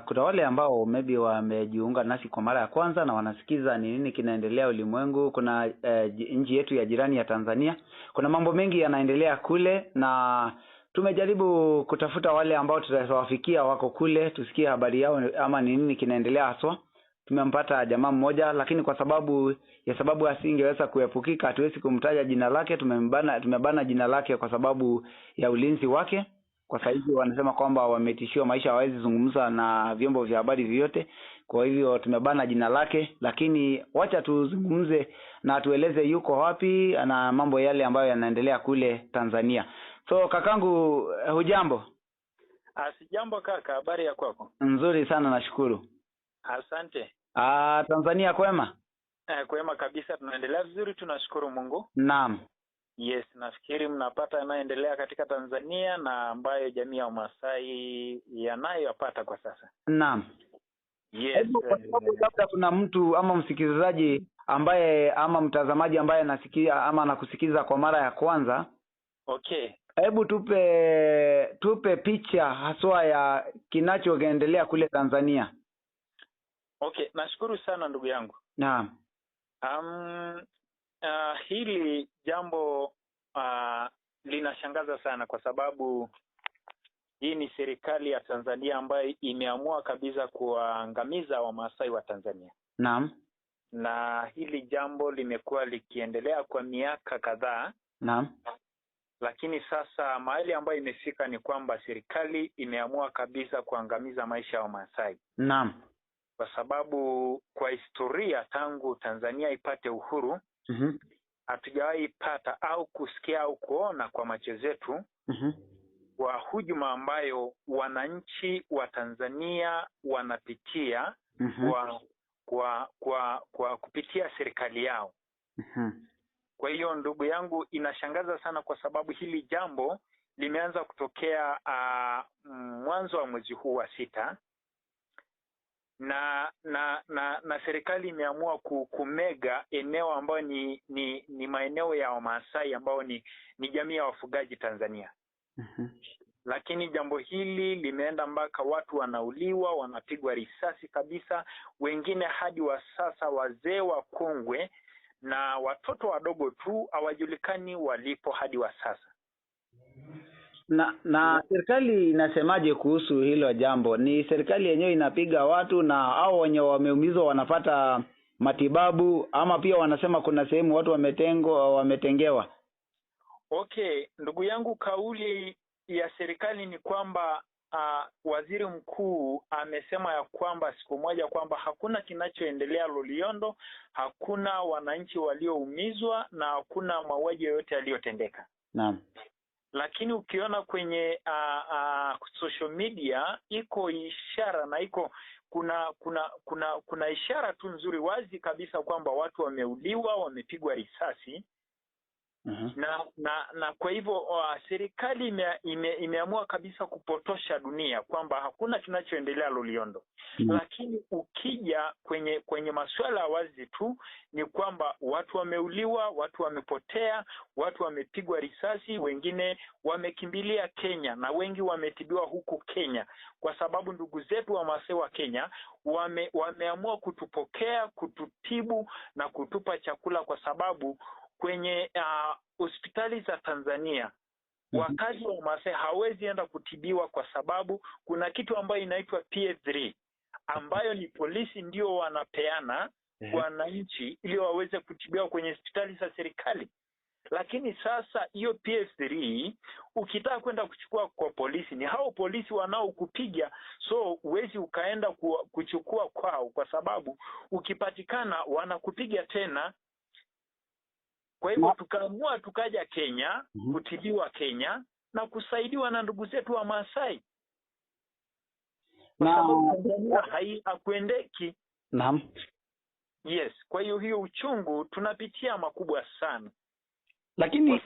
Kuna wale ambao maybe wamejiunga nasi kwa mara ya kwanza na wanasikiza ni nini kinaendelea ulimwengu. Kuna nchi yetu ya jirani ya Tanzania, kuna mambo mengi yanaendelea kule, na tumejaribu kutafuta wale ambao tutawafikia wako kule, tusikie habari yao ama ni nini kinaendelea haswa. Tumempata jamaa mmoja, lakini kwa sababu ya sababu asingeweza kuepukika, hatuwezi kumtaja jina lake. Tumebana jina lake kwa sababu ya ulinzi wake. Kwa saizi wanasema kwamba wametishiwa maisha, hawawezi zungumza na vyombo vya habari vyote. Kwa hivyo tumebana jina lake, lakini wacha tuzungumze na tueleze yuko wapi na mambo yale ambayo yanaendelea kule Tanzania. So kakangu, hujambo? Sijambo kaka, habari ya kwako? Nzuri sana, nashukuru. Asante. Tanzania kwema? Kwema kabisa, tunaendelea vizuri, tunashukuru Mungu. Naam. Yes, nafikiri mnapata yanayoendelea katika Tanzania na ambayo jamii ya Wamasai yanayopata kwa sasa. Naam. Yes. Kwa sababu labda kuna mtu ama msikilizaji ambaye ama mtazamaji ambaye anasikia ama anakusikiza kwa mara ya kwanza. Okay. Hebu tupe picha haswa ya kinachoendelea kule Tanzania. Okay, nashukuru sana ndugu yangu. Naam. Hili jambo linashangaza sana kwa sababu hii ni serikali ya Tanzania ambayo imeamua kabisa kuangamiza Wamasai wa Tanzania. Naam. Na hili jambo limekuwa likiendelea kwa miaka kadhaa. Naam. Lakini sasa mahali ambayo imefika ni kwamba serikali imeamua kabisa kuangamiza maisha ya Wamasai. Naam. Kwa sababu kwa historia tangu Tanzania ipate uhuru, hatujawahi pata au kusikia au kuona kwa macho zetu kwa hujuma ambayo wananchi wa Tanzania wanapitia kwa kupitia serikali yao. Kwa hiyo ndugu yangu, inashangaza sana kwa sababu hili jambo limeanza kutokea mwanzo wa mwezi huu wa 6. Na serikali imeamua kumega eneo ambayo ni maeneo ya Wamasai ambao ni jamii ya wafugaji Tanzania. Lakini jambo hili limeenda mpaka watu wanauliwa, wanapigwa risasi kabisa, wengine hadi wa sasa wazee wakongwe na watoto wadogo tu hawajulikani walipo hadi wa sasa. Na serikali inasemaje kuhusu hilo jambo? Ni serikali yenyewe inapiga watu na hao wenye wameumizwa wanapata matibabu, ama pia wanasema kuna sehemu watu wametengewa? Okay, ndugu yangu, kauli ya serikali ni kwamba waziri mkuu amesema ya kwamba siku moja kwamba hakuna kinachoendelea Loliondo, hakuna wananchi walioumizwa na hakuna mauaji yoyote yaliyotendeka. Naam. Lakini ukiona kwenye social media iko ishara na iko kuna ishara tu nzuri wazi kabisa kwamba watu wameuliwa, wamepigwa risasi. Na kwa hivyo serikali imeamua kabisa kupotosha dunia kwamba hakuna kinachoendelea Loliondo. Lakini ukija kwenye masuala wazi tu ni kwamba watu wameuliwa, watu wamepotea, watu wamepigwa risasi, wengine wamekimbilia Kenya na wengi wametibiwa huku Kenya kwa sababu ndugu zetu wa Masai wa Kenya wameamua kutupokea, kututibu na kutupa chakula kwa sababu kwenye hospitali za Tanzania wakazi wa Masai hawezi enda kutibiwa kwa sababu kuna kitu ambayo inaitwa PF3 ambayo ni polisi ndio wanapeana wananchi ili waweze kutibiwa kwenye hospitali za serikali. Lakini sasa hiyo PF3 ukitaka kwenda kuchukua kwa polisi ni hao polisi wanaokupiga, so huwezi ukaenda kuchukua kwao kwa sababu ukipatikana wanakupiga tena. Kwa hivyo tukaamua tukaja Kenya, kutibiwa Kenya na kusaidiwa na ndugu zetu wa Maasai. Na haikuendeki. Naam. Yes, kwa hiyo hiyo uchungu tunapitia makubwa sana. Lakini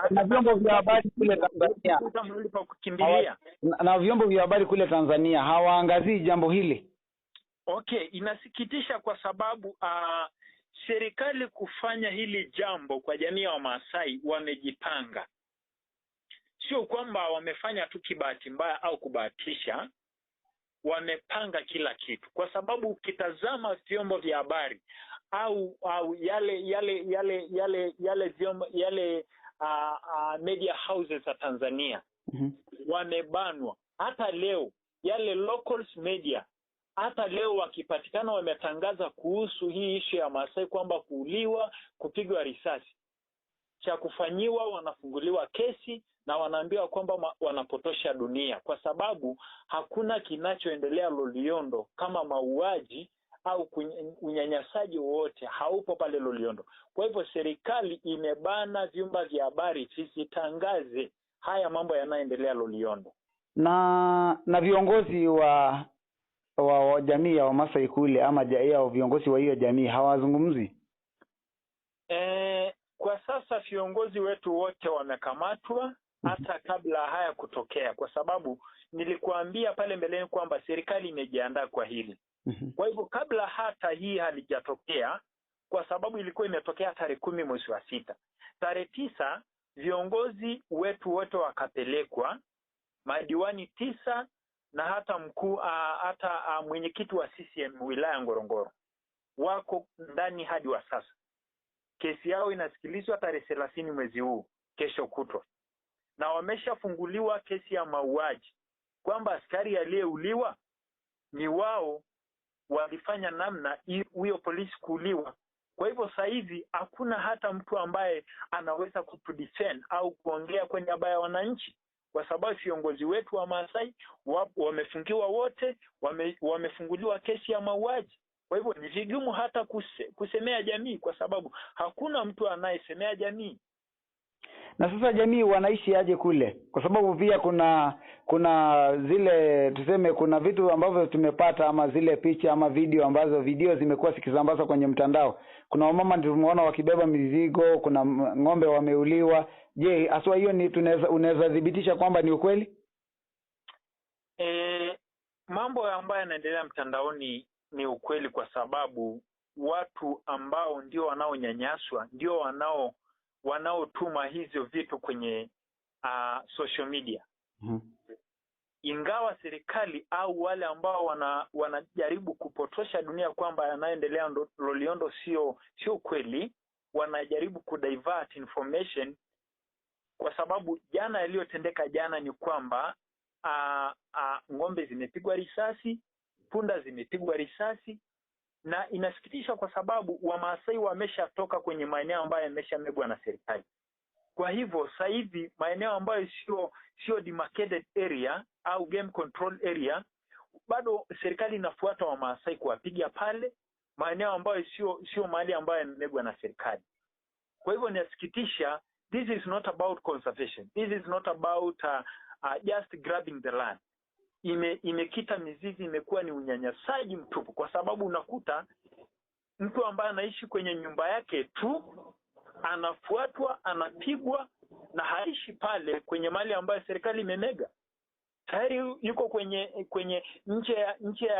na vyombo vya habari kule Tanzania kukimbilia. Na vyombo vya habari kule Tanzania hawaangazii jambo hili. Okay, inasikitisha kwa sababu serikali kufanya hili jambo kwa jamii ya Wamasai wamejipanga. Sio kwamba wamefanya tu kibahati mbaya au kubahatisha. wamepanga kila kitu, kwa sababu ukitazama vyombo vya habari au yale yale yale yale yale vyombo yale media houses za Tanzania wamebanwa. Hata leo yale locals media, hata leo wakipatikana wametangaza kuhusu hii issue ya Maasai kwamba kuuliwa, kupigwa risasi, cha kufanyiwa wanafunguliwa kesi na wanaambiwa kwamba wanapotosha dunia, kwa sababu hakuna kinachoendelea Loliondo kama mauaji au unyanyasaji wowote haupo pale Loliondo. Kwa hivyo serikali imebana vyumba vya habari visitangaze haya mambo yanayoendelea Loliondo. Na viongozi wa jamii ya Wamasai kule ama ya viongozi wa hiyo jamii hawazungumzi? Kwa sasa viongozi wetu wote wamekamatwa hata kabla haya kutokea, kwa sababu nilikuambia pale mbeleni kwamba serikali imejiandaa kwa hili. Kwa hivyo kabla hata hii halijatokea, kwa sababu ilikuwa imetokea tarehe 10 mwezi wa 6, tarehe 9 viongozi wetu wote wakapelekwa, madiwani 9 na hata mkuu hata mwenyekiti wa CCM wilaya Ngorongoro wako ndani hadi wa sasa. Kesi yao inasikilizwa tarehe 30 mwezi huu, kesho kutwa. Na wameshafunguliwa kesi ya mauaji kwamba askari aliyeuliwa ni wao, walifanya namna huyo polisi kuuliwa. Kwa hivyo sasa hivi hakuna hata mtu ambaye anaweza kutudefend au kuongea kwa niaba ya wananchi, kwa sababu viongozi wetu wa Maasai wamefungiwa wote, wamefunguliwa kesi ya mauaji. Kwa hivyo ni vigumu hata kusemea jamii, kwa sababu hakuna mtu anayesemea jamii. Na sasa jamii wanaishi aje kule? Kwa sababu pia kuna zile, tuseme kuna vitu ambavyo tumepata ama zile picha ama video ambazo video zimekuwa zikisambazwa kwenye mtandao. Kuna wamama tumeona wakibeba mizigo, kuna ng'ombe wameuliwa. Je, aswa hiyo ni unaweza thibitisha kwamba ni ukweli? Mambo ambayo yanaendelea mtandaoni ni ukweli, kwa sababu watu ambao ndio wanaonyanyaswa ndio wanaotuma hizo vitu kwenye social media. Ingawa serikali au wale ambao wanajaribu kupotosha dunia kwamba yanaendelea Loliondo sio kweli, wanajaribu kudivert information, kwa sababu jana yaliyotendeka jana ni kwamba ng'ombe zimepigwa risasi, punda zimepigwa risasi. Na inasikitisha kwa sababu Wamasai wameshatoka kwenye maeneo ambayo yameshamegwa na serikali. Kwa hivyo sasa hivi maeneo ambayo sio demarcated area au game control area, bado serikali inafuata Wamasai kuwapiga pale maeneo ambayo sio mahali ambayo yamemegwa na serikali. Kwa hivyo inasikitisha. This is not about conservation. This is not about just grabbing the land. Imekita mizizi, imekuwa ni unyanyasaji mtupu, kwa sababu unakuta mtu ambaye anaishi kwenye nyumba yake tu anafuatwa, anapigwa, na haishi pale kwenye mali ambayo serikali imemega. Tayari yuko kwenye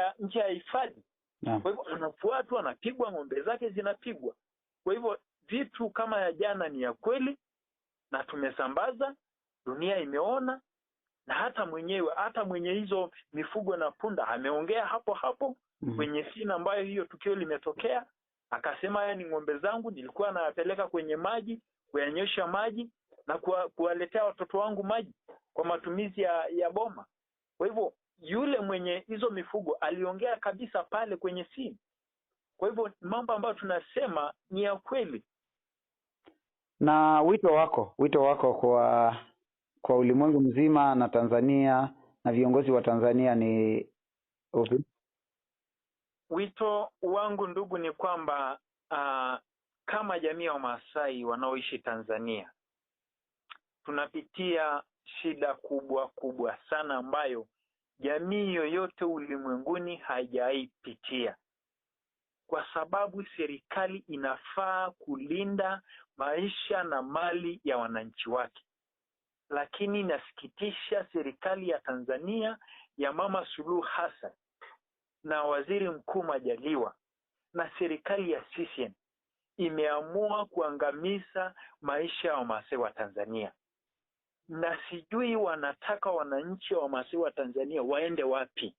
nje ya hifadhi. Kwa hivyo anafuatwa, anapigwa, ng'ombe zake zinapigwa. Kwa hivyo vitu kama ya jana ni ya kweli na tumesambaza, dunia imeona, na hata mwenyewe, hata mwenye hizo mifugo na punda ameongea hapo hapo kwenye sina ambayo hiyo tukio limetokea, akasema haya ni ng'ombe zangu, nilikuwa nayapeleka kwenye maji, kuyanyosha maji na kuwaletea watoto wangu maji kwa matumizi ya boma. Kwa hivyo yule mwenye hizo mifugo aliongea kabisa pale kwenye simu. Kwa hivyo mambo ambayo tunasema ni ya kweli. Na wito wako kwa ulimwengu mzima na Tanzania na viongozi wa Tanzania ni upi? Wito wangu ndugu ni kwamba kama jamii ya Wamasai wanaoishi Tanzania tunapitia shida kubwa kubwa sana ambayo jamii yoyote ulimwenguni haijaipitia, kwa sababu serikali inafaa kulinda maisha na mali ya wananchi wake. Lakini inasikitisha, serikali ya Tanzania ya Mama Suluhu Hassan na Waziri Mkuu Majaliwa na serikali ya CCM imeamua kuangamiza maisha ya Wamasai wa Tanzania. Na sijui wanataka wananchi wa Wamasai wa Tanzania waende wapi.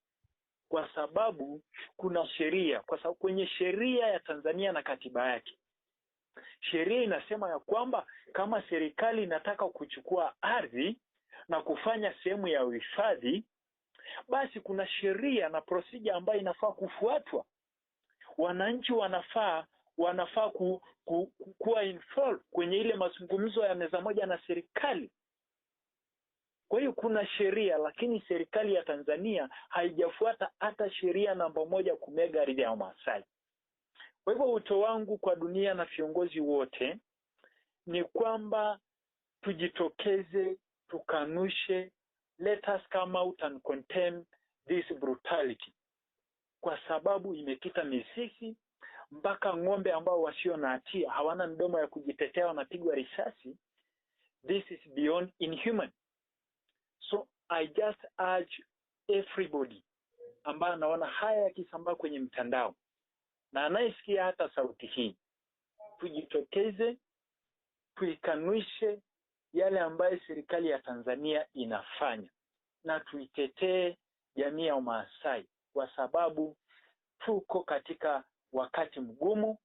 Kwa sababu kuna sheria, kwa sababu kwenye sheria ya Tanzania na katiba yake, sheria inasema ya kwamba kama serikali inataka kuchukua ardhi na kufanya sehemu ya uhifadhi, basi kuna sheria na procedure ambayo inafaa kufuatwa. Wananchi wanafaa kuwa involved kwenye ile mazungumzo ya meza moja na serikali. Kwa hiyo kuna sheria, lakini serikali ya Tanzania haijafuata hata sheria namba 1 kumega ardhi ya Wamasai. Kwa hivyo wito wangu kwa dunia na viongozi wote ni kwamba tujitokeze, tukanushe, let us come out and condemn this brutality. Kwa sababu imekita mizizi mpaka ng'ombe ambao wasio na hatia, hawana mdomo ya kujitetea, wanapigwa risasi. This is beyond inhuman. So I just urge everybody ambaye anaona haya yakisambaa kwenye mtandao na anayesikia hata sauti hii, tujitokeze, tuikanushe yale ambayo serikali ya Tanzania inafanya na tuitetee jamii ya Wamasai, kwa sababu tuko katika wakati mgumu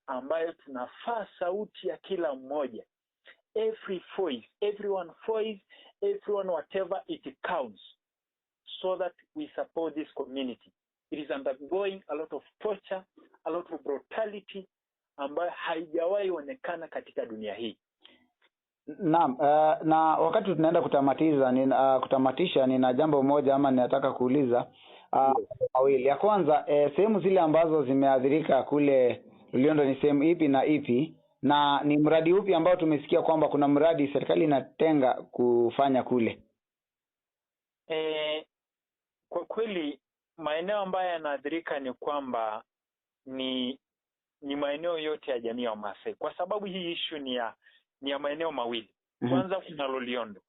ambayo tunafaa sauti ya kila mmoja. Every voice, everyone voice, everyone whatever it counts, so that we support this community. It is undergoing a lot of torture, a lot of brutality ambayo haijawahi onekana katika dunia hii. Naam, na wakati tunaenda kutamatisha, nina jambo moja ama ninataka kuuliza mawili. Ya kwanza, sehemu zile ambazo zimeathirika kule Loliondo ni sehemu ipi na ipi, na ni mradi upi ambao tumesikia kwamba kuna mradi serikali inatenga kufanya kule? Kwa kweli maeneo ambayo yanaathirika ni kwamba ni maeneo yote ya jamii ya Wamasai, kwa sababu hii issue ni ya maeneo mawili. Kwanza kuna Loliondo.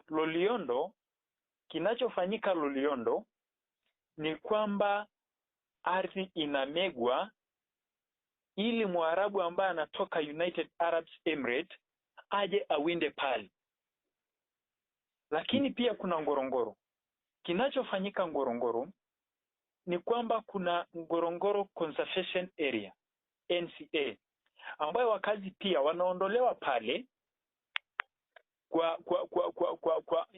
Loliondo, kinachofanyika Loliondo ni kwamba ardhi inamegwa ili Mwarabu ambaye anatoka United Arab Emirates aje awinde pale. Lakini pia kuna Ngorongoro. Kinachofanyika Ngorongoro ni kwamba kuna Ngorongoro Conservation Area, NCA, ambayo wakazi pia wanaondolewa pale kwa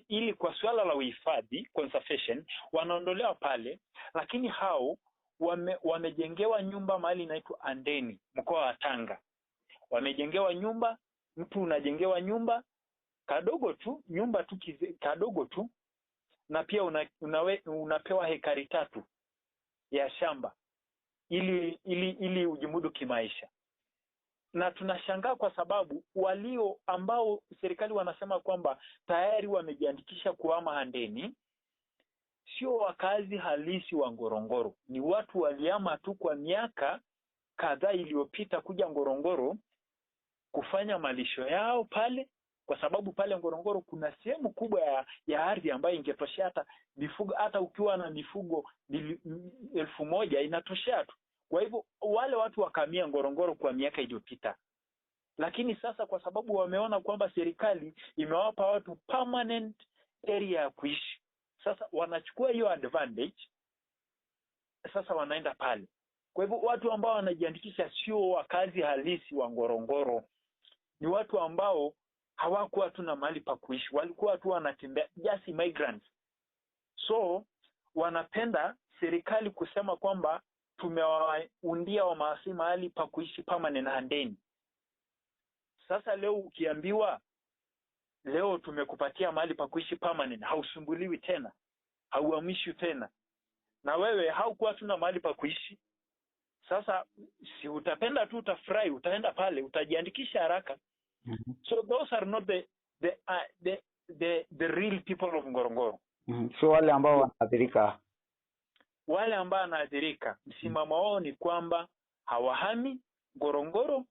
ili kwa suala la uhifadhi conservation, wanaondolewa pale, lakini hao wamejengewa nyumba mahali inaitwa Andeni, mkoa wa Tanga. Wamejengewa nyumba, mtu unajengewa nyumba kadogo tu, nyumba tu kadogo tu, na pia unapewa hekari 3 ya shamba ili ujimudu kimaisha. Na tunashangaa kwa sababu walio ambao serikali wanasema kwamba tayari wamejiandikisha kuhama Handeni sio wakazi halisi wa Ngorongoro, ni watu waliama tu kwa miaka kadhaa iliyopita kuja Ngorongoro kufanya malisho yao pale, kwa sababu pale Ngorongoro kuna sehemu kubwa ya ardhi ambayo ingetoshea hata mifugo, hata ukiwa na mifugo 1000 inatoshea tu. Kwa hivyo wale watu wakamia Ngorongoro kwa miaka iliyopita. Lakini sasa kwa sababu wameona kwamba serikali imewapa watu permanent area ya kuishi, sasa wanachukua hiyo advantage, sasa wanaenda pale. Kwa hivyo watu ambao wanajiandikisha sio wakazi halisi wa Ngorongoro, ni watu ambao hawakuwa tu na mahali pa kuishi, walikuwa tu wanatembea, just migrants. So wanapenda serikali kusema kwamba tumewaundia Wamaasai mahali pa kuishi permanent Handeni. Sasa leo ukiambiwa leo tumekupatia mahali pa kuishi permanent, hausumbuliwi tena, hauhamishwi tena, na wewe haukuwa tuna mahali pa kuishi, sasa si utapenda tu, utafurahi, utaenda pale, utajiandikisha haraka. So those are not the real people of Ngorongoro. So wale ambao wanaathirika, wale ambao wanaathirika, msimamo wao ni kwamba hawahami Ngorongoro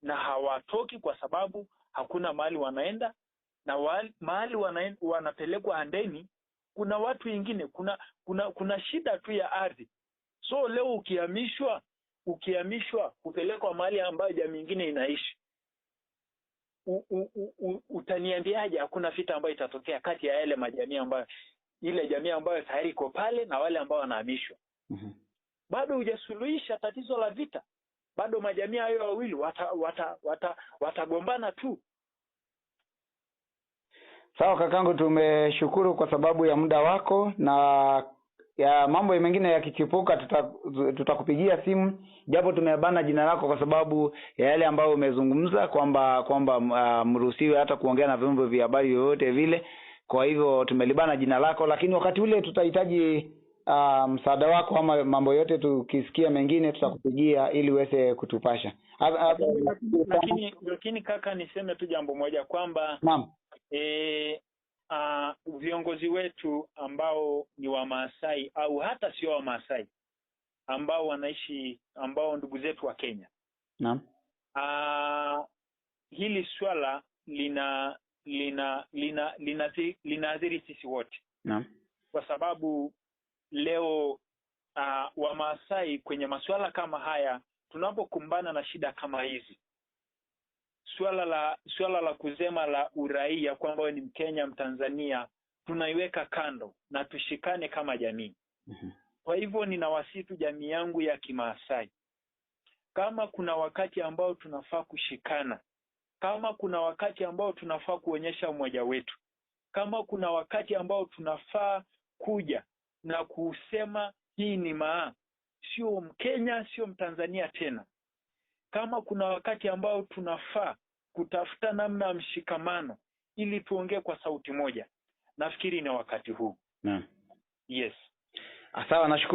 na hawatoki kwa sababu hakuna mahali wanaenda, na mahali wanapelekwa Handeni kuna watu wengine, kuna shida tu ya ardhi. So leo ukihamishwa kupelekwa mahali ambayo jamii nyingine inaishi, utaniambiaje hakuna vita ambayo itatokea kati ya yale majamii ambayo ile jamii ambayo tayari iko pale na wale ambao wanahamishwa. Bado hujasuluhisha tatizo la vita. Bado majamii hayo wawili watagombana tu. Sawa kakangu, tumeshukuru kwa sababu ya muda wako, na ya mambo mengine yakichipuka tutakupigia simu, japo tumebana jina lako kwa sababu ya yale ambayo umezungumza kwamba mruhusiwe hata kuongea na vyombo vya habari vyovyote vile. Kwa hivyo tumelibana jina lako, lakini wakati ule tutahitaji msaada wako ama mambo yote tukisikia mengine tutakupigia ili uweze kutupasha. Lakini kaka, niseme tu jambo moja kwamba naam, viongozi wetu ambao ni wa Maasai au hata sio wa Maasai, ambao wanaishi, ambao ndugu zetu wa Kenya. Naam. Hili swala lina lina lina linaathiri sisi wote. Naam. Kwa sababu leo wa Maasai kwenye masuala kama haya, tunapokumbana na shida kama hizi, swala la kusema la uraia kwamba wewe ni Mkenya, Mtanzania, tunaiweka kando na tushikane kama jamii. Kwa hivyo ninawasifu jamii yangu ya Kimaasai. Kama kuna wakati ambao tunafaa kushikana, kama kuna wakati ambao tunafaa kuonyesha umoja wetu, kama kuna wakati ambao tunafaa kuja na kusema hii ni maa, sio Mkenya, sio Mtanzania tena. Kama kuna wakati ambao tunafaa kutafuta namna ya mshikamano ili tuongee kwa sauti moja, nafikiri ni wakati huu. Naam. Yes. Sawa, nashukuru.